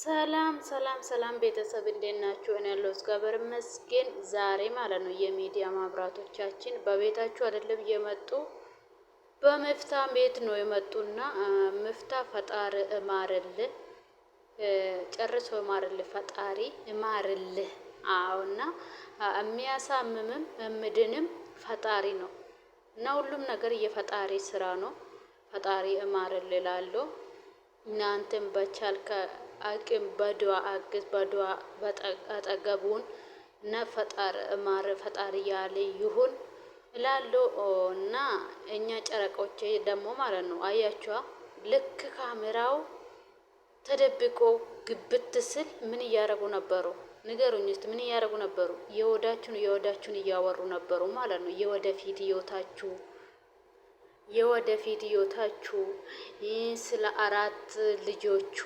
ሰላም ሰላም ሰላም ቤተሰብ እንዴት ናችሁ? እኔ ያለው እግዚአብሔር ይመስገን። ዛሬ ማለት ነው የሚዲያ ማብራቶቻችን በቤታችሁ አይደለም የመጡ በመፍታ ቤት ነው የመጡና መፍታ ፈጣሪ እማርልህ፣ ጨርሶ እማርልህ፣ ፈጣሪ እማርልህ። አዎና የሚያሳምምም እምድንም ፈጣሪ ነው እና ሁሉም ነገር የፈጣሪ ስራ ነው። ፈጣሪ እማርልህ እላለሁ። እናንተም በቻልከ አቅም በዱዓ አግዝ፣ በዱዓ አጠገቡን እና ፈጣሪ እማር ፈጣሪ ያለ ይሁን እላለሁ። እና እኛ ጨረቆቼ ደግሞ ማለት ነው አያችኋ፣ ልክ ካሜራው ተደብቆ ግብት ስል ምን እያደረጉ ነበሩ? ንገሩኝ እስቲ ምን እያደረጉ ነበሩ? የወዳችሁን የወዳችሁን እያወሩ ነበሩ ማለት ነው። የወደፊት ህይወታችሁ የወደፊት ህይወታችሁ ስለ አራት ልጆቹ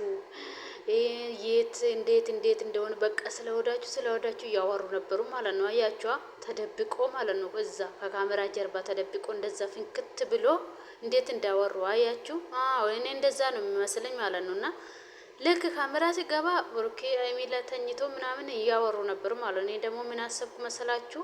የት እንዴት እንዴት እንደሆነ በቃ ስለወዳችሁ ስለወዳችሁ እያወሩ ነበሩ ማለት ነው። አያችኋ ተደብቆ ማለት ነው። እዛ ከካሜራ ጀርባ ተደብቆ እንደዛ ፍንክት ብሎ እንዴት እንዳወሩ አያችሁ። አዎ እኔ እንደዛ ነው የሚመስለኝ ማለት ነው። እና ልክ ካሜራ ሲገባ ብሩኬ ሀይሚ ላይ ተኝቶ ምናምን እያወሩ ነበሩ ማለት ነው። እኔ ደግሞ ምን አሰብኩ መሰላችሁ?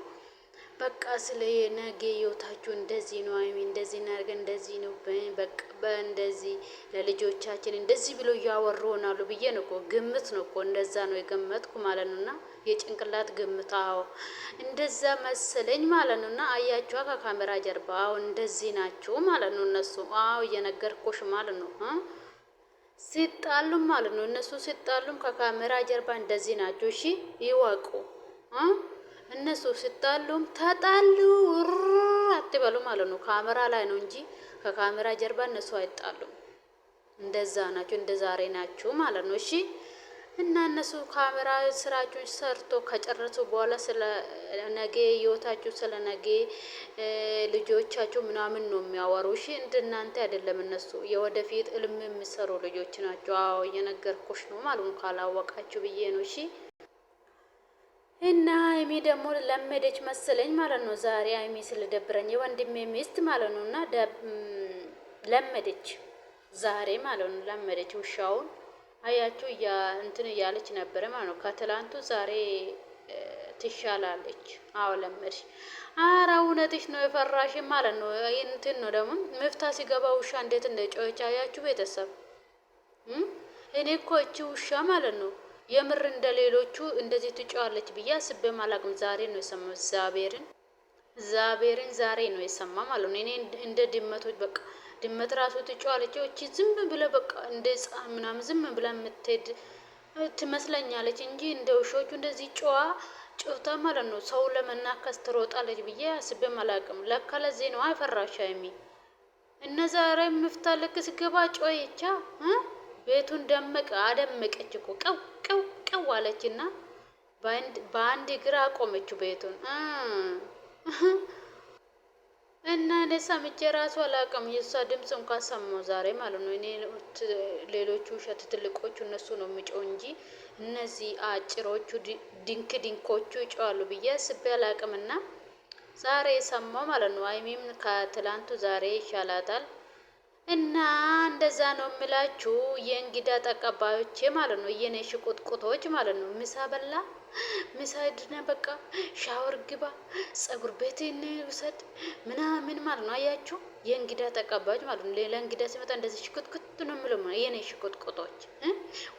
በቃ ስለ ነገ ህይወታችሁ እንደዚህ ነው፣ አይሚ እንደዚህ እናድርገን፣ እንደዚህ ነው፣ በቃ በእንደዚህ ለልጆቻችን እንደዚህ ብሎ እያወሩ ሆናሉ ብዬ ነው እኮ ግምት ነው እኮ እንደዛ ነው የገመትኩ ማለት ነው። እና የጭንቅላት ግምት አዎ፣ እንደዛ መሰለኝ ማለት ነው። እና አያችኋ ከካሜራ ጀርባ አዎ፣ እንደዚህ ናችሁ ማለት ነው እነሱ። አዎ እየነገርኩሽ ማለት ነው። ሲጣሉም ማለት ነው እነሱ ሲጣሉም ከካሜራ ጀርባ እንደዚህ ናቸው። እሺ ይወቁ። እነሱ ሲጣሉም ተጣሉ አትበሉ ማለት ነው። ካሜራ ላይ ነው እንጂ ከካሜራ ጀርባ እነሱ አይጣሉም። እንደዛ ናቸው፣ እንደ ዛሬ ናቸው ማለት ነው። እሺ እና እነሱ ካሜራ ስራችሁን ሰርቶ ከጨረሱ በኋላ ስለ ነገ ህይወታችሁ፣ ስለ ነገ ልጆቻችሁ ምናምን ነው የሚያወሩ። እሺ እንደናንተ አይደለም። እነሱ የወደፊት እልም የሚሰሩ ልጆች ናቸው። አዎ እየነገርኩሽ ነው ማለት ነው፣ ካላወቃችሁ ብዬ ነው። እሺ እና ሀይሚ ደግሞ ለመደች መሰለኝ ማለት ነው። ዛሬ ሀይሚ ስለደብረኝ የወንድሜ ሚስት ማለት ነው። እና ለመደች ዛሬ ማለት ነው። ለመደች ውሻውን አያችሁ እንትን እያለች ነበረ ማለት ነው። ከትላንቱ ዛሬ ትሻላለች። አዎ ለመድሽ። ኧረ እውነትሽ ነው የፈራሽ ማለት ነው። እንትን ነው ደግሞ ምፍታ ሲገባ ውሻ እንዴት እንደጮኸች አያችሁ ቤተሰብ። እኔ እኮ እቺ ውሻ ማለት ነው የምር እንደ ሌሎቹ እንደዚህ ትጮዋለች ብዬ አስቤም አላቅም። ዛሬ ነው የሰማው። እግዚአብሔርን እግዚአብሔርን ዛሬ ነው የሰማ ማለት ነው። እኔ እንደ ድመቶች በቃ ድመት ራሱ ትጮዋለች። እቺ ዝም ብለ በቃ እንደ ሕፃን ምናምን ዝም ብለ የምትሄድ ትመስለኛለች እንጂ እንደ ውሾቹ እንደዚህ ጨዋ ጮታ ማለት ነው ሰው ለመናከስ ትሮጣለች ብዬ አስቤም አላቅም። ለካ ለዚህ ነው አፈራሻ የሚ እነ ዛሬ ምፍታ ልክ ስገባ ጮየቻ ቤቱን ደመቀ አደመቀች እኮ ቀው ቀው ቀው አለችና በአንድ እግር አቆመችው ቤቱን። እና እኔ ሰምቼ ራሱ አላውቅም። የእሷ ድምፅ እንኳን ሰማሁ ዛሬ ማለት ነው። እኔ ሌሎቹ ውሸት ትልቆቹ እነሱ ነው የሚጮው እንጂ እነዚህ አጭሮቹ ድንክ ድንኮቹ ይጮዋሉ ብዬ አስቤ አላውቅምና ዛሬ ሰማሁ ማለት ነው። አይሚም ከትላንቱ ዛሬ ይሻላታል። እና እንደዛ ነው የምላችሁ የእንግዳ ተቀባዮቼ ማለት ነው። የኔ ሽቁጥቁቶች ማለት ነው። ምሳ በላ ምሳ ድነ በቃ ሻወር ግባ፣ ጸጉር ቤት እንውሰድ ምናምን ማለት ነው። አያችሁ የእንግዳ ተቀባዮች ማለት ነው። ሌላ እንግዳ ሲመጣ እንደዚህ ሽቁጥቁጥ ነው የምለው ማለት የኔ ሽቁጥቁጦች፣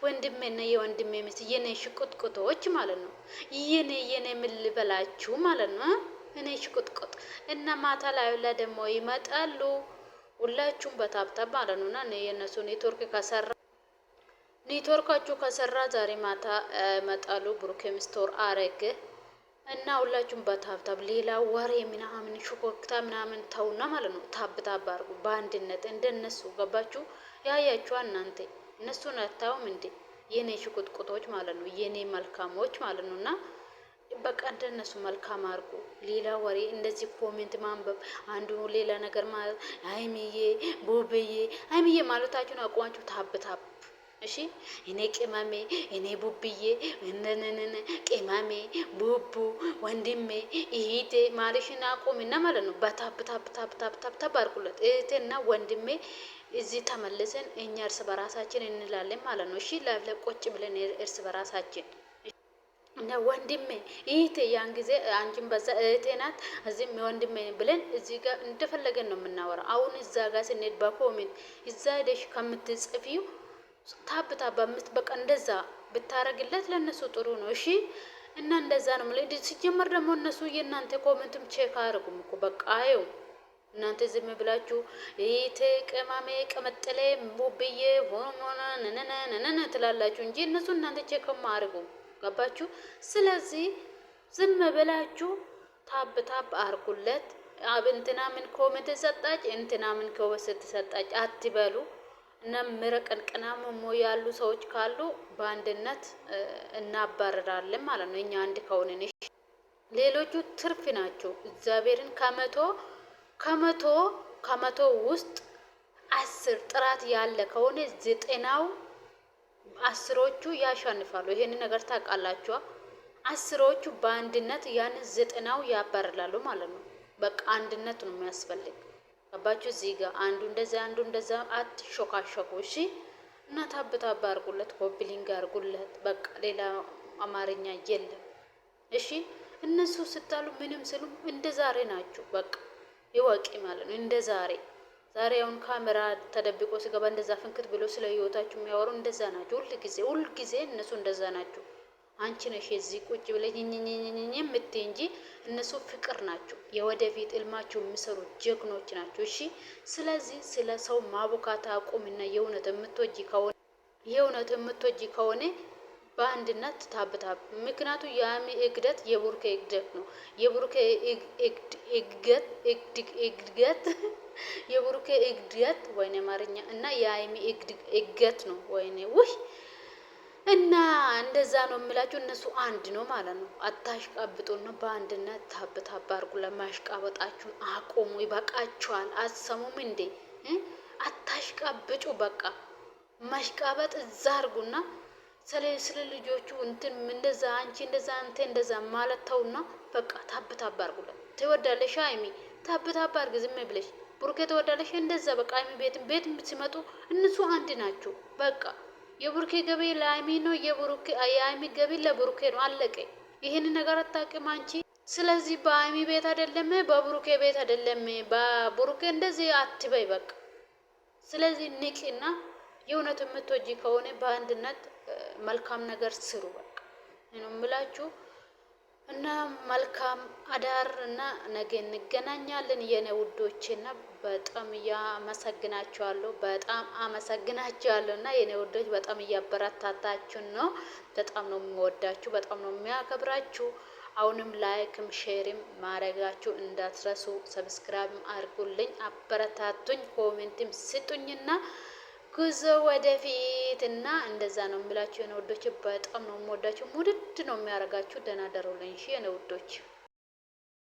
ወንድሜና የወንድሜ ሚስት የኔ ሽቁጥቁጦች ማለት ነው። የኔ የኔ ምን ልበላችሁ ማለት ነው። እኔ ሽቁጥቁጥ እና ማታ ላይ ደግሞ ይመጣሉ። ሁላችሁም በ tap tap ማለት ነው። እና የእነሱ ኔትወርክ ከሰራ ኔትወርካችሁ ከሰራ ዛሬ ማታ መጣሉ ብሩኬም store አረገ እና ሁላችሁም በ tap tap ሌላ ወሬ ምናምን ሹኮክታ ምናምን ተውና ማለት ነው። tap tap አርጉ በአንድነት እንደነሱ ገባችሁ? ያያችሁ እናንተ እነሱን አታዩም እንዴ? የኔ ሽቁጥቁጦች ማለት ነው። የኔ መልካሞች ማለት ነው እና በቃ እንደነሱ መልካም አድርጉ። ሌላ ወሬ እንደዚህ comment ማንበብ አንዱ ሌላ ነገር ማለት አይሚዬ ቡብዬ አይሚዬ ማለታችሁን አቁማችሁ tap tap እሺ። እኔ ቅመሜ እኔ ቡብዬ እነነነ ቅመሜ ቡቡ ወንድሜ እህቴ ማለሽን አቁሚና ማለት ነው። በ tap tap tap tap tap tap አድርጉለት እህቴና ወንድሜ። እዚህ ተመልሰን እኛ እርስ በራሳችን እንላለን ማለት ነው። እሺ live ላይ ቁጭ ብለን እርስ በራሳችን እና ወንድሜ እህቴ ያን ጊዜ አንቺም በዛ እህቴ ናት እዚህም ወንድሜ ብለን እዚህ ጋር እንደፈለገን ነው የምናወራው። አሁን እዛ ጋር ስንሄድ በ comment እዛ ሄደሽ ከምትጽፊው tap tap በቃ እንደዛ ብታረግለት ለእነሱ ጥሩ ነው። እሺ እና እንደዛ ነው። ሲጀመር ደግሞ እነሱ የእናንተ comment ም check አያደርጉም እኮ በቃ አየው። እናንተ ዝም ብላችሁ ይቴ ቅማሜ ቅምጥሌ ቡብዬ ሆኖ ነነነነነ ትላላችሁ እንጂ እነሱ እናንተ check አያደርጉም። ገባችሁ? ስለዚህ ዝም ብላችሁ tap tap አርጉለት። አብ እንትና ምን comment ሰጣች፣ እንትና ምን comment ሰጣች አትበሉ። እና ምረቀንቅና ሞ ያሉ ሰዎች ካሉ በአንድነት እናባረራለን ማለት ነው። እኛ አንድ ከሆንን ሌሎቹ ትርፍ ናቸው። እግዚአብሔርን ከመቶ ከመቶ ውስጥ 10 ጥራት ያለ ከሆነ 90ው 10ዎቹ ያሸንፋሉ። ይሄንን ነገር ታውቃላችኋ። 10ዎቹ በአንድነት ያንን 90ው ያባርላሉ ማለት ነው። በቃ አንድነት ነው የሚያስፈልግ። ገባችሁ? እዚህ ጋር አንዱ እንደዛ አንዱ እንደዛ አትሾካሾኩ። እሺ እና tap tap አርጉለት፣ copy link አርጉለት። በቃ ሌላ አማርኛ የለም። እሺ እነሱ ስታሉ ምንም ስሉ እንደ ዛሬ ናችሁ። በቃ ይወቂ ማለት ነው እንደ ዛሬ ዛሬ አሁን ካሜራ ተደብቆ ሲገባ እንደዛ ፍንክት ብሎ ስለ ህይወታችሁ የሚያወሩ እንደዛ ናቸው። ሁል ጊዜ ሁል ጊዜ እነሱ እንደዛ ናቸው። አንቺ ነሽ የዚህ ቁጭ ብለሽ ኝኝኝኝኝ የምትይ እንጂ እነሱ ፍቅር ናቸው። የወደፊት እልማቸው የሚሰሩ ጀግኖች ናቸው። እሺ፣ ስለዚህ ስለ ሰው ማቡካት አቁምና የእውነት የምትወጂ ከሆነ የእውነት የምትወጂ ከሆነ በአንድነት tap tap። ምክንያቱ የሀይሚ እግደት የቡርኬ እግደት ነው። የቡርኬ እግደት እግደት የቡርኬ እግደት ወይኔ አማርኛ እና የሀይሚ እግደት ነው። ወይኔ ውይ እና እንደዛ ነው የምላችሁ። እነሱ አንድ ነው ማለት ነው። አታሽቃብጡ ነው። በአንድነት tap tap አድርጉ። ለማሽቃበጣችሁን አቆሙ። ይበቃችኋል። አትሰሙም እንዴ? አታሽቃብጩ። በቃ ማሽቃበጥ እዛ አርጉና ስለ ልጆቹ እንትን እንደዛ አንቺ እንደዛ አንተ እንደዛ ማለት ተውና፣ በቃ tap tap አርጉለት። ትወዳለሽ ሀይሚ tap tap አርግ ዝም ብለሽ ቡርኬ ትወዳለሽ እንደዛ በቃ ሀይሚ ቤት ቤት ሲመጡ እነሱ አንድ ናቸው። በቃ የቡርኬ ገቢ ለሀይሚ ነው፣ የቡርኬ የሀይሚ ገቢ ለቡርኬ ነው። አለቀ። ይህን ነገር አታውቂም አንቺ። ስለዚህ በሀይሚ ቤት አይደለም በቡርኬ ቤት አይደለም በቡርኬ እንደዚህ አትበይ በቃ። ስለዚህ ንቂና የእውነት የምትወጂ ከሆነ በአንድነት መልካም ነገር ስሩ። በቃ ነው የምላችሁ እና መልካም አዳር እና ነገ እንገናኛለን የኔ ውዶቼ እና በጣም እያመሰግናችኋለሁ። በጣም አመሰግናችኋለሁ እና የኔ ውዶች በጣም እያበረታታችሁ ነው። በጣም ነው የምወዳችሁ፣ በጣም ነው የሚያከብራችሁ። አሁንም like ም share ም ማድረጋችሁ እንዳትረሱ፣ subscribe ም አድርጉልኝ፣ አበረታቱኝ፣ comment ም ስጡኝና ጉዞ ወደፊት እና እንደዛ ነው የምላችሁ የኔ ውዶች። በጣም ነው የምወዳችሁ፣ ሙድድ ነው የሚያደርጋችሁ። ደህና ደሩልኝ እሺ የኔ ውዶች።